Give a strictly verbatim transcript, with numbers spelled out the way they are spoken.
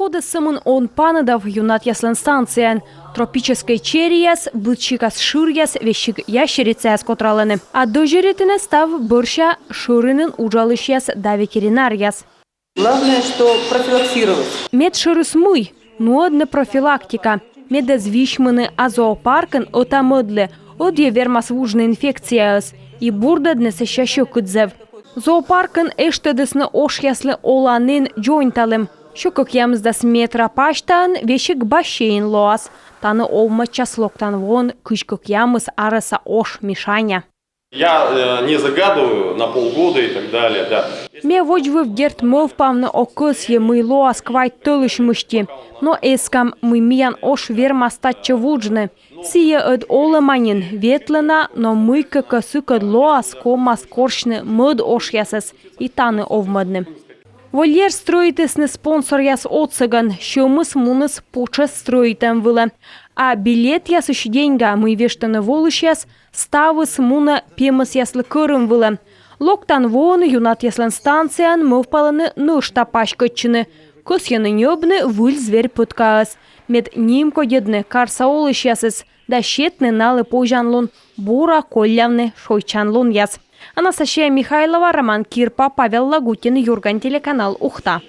Коді сӧмын он паныдав юннатъяслӧн станцияын. Тропическӧй черияс, быд сикас шыръяс, весиг ящерицаяс котралӧны. А дӧзьӧритӧны став бӧрся шӧринын уджалысьяс да ветеринаръяс. Главное, что профилактировать. Медшӧрыс мый? Нуӧдны профилактика. Мед эз висьмыны, а зоопаркын ӧта-мӧдлы. Ӧдйӧ вермас вуджны инфекцияыс. И бурдӧдны сэсся сьӧкыд зэв. Зоопаркын эштӧдісны ошъяслы оланін дзоньталӧм. Сё кӧкъямысдас метра пасьтаын весиг бассейн лоас. Тані овмӧдчас локтан воын кызь кӧкъямыс арӧса ош Мишаня. Я э, не загадываю на полгода и так далее, да. Ме водзвыв, дерт, мӧвпавны ог кӧсйы, мый лоас квайт тӧлысь мысти. Но эскам, мый миян ош вермас татчӧ вуджны. Сійӧ ӧд олӧма нин, ветлӧ на, но мыйкӧ кӧ сыкӧд лоас, ковмас корсьны мӧд ошъясӧс и тані овмӧдны. Вольер стрӧитісны спонсоръяс отсӧгӧн, сьӧмыс муніс путшӧс стрӧитӧм вылӧ. А билетъясысь деньга, мый вештӧны волысьяс, ставыс мунӧ пемӧсъяслы кӧрым вылӧ. Локтан воын юннатъяслӧн станцияын мӧвпалӧны нӧшта паськӧдчыны. Кӧсйӧны ньӧбны выль зверь пӧткаӧс. Мед нимкодьӧдны карса олысьясӧс да сетны налы позянлун бура коллявны шойччан лунъяс. Анастасия Михайлова, Роман Кирпа, Павел Лагутин, «Юрган» телеканал, Ухта.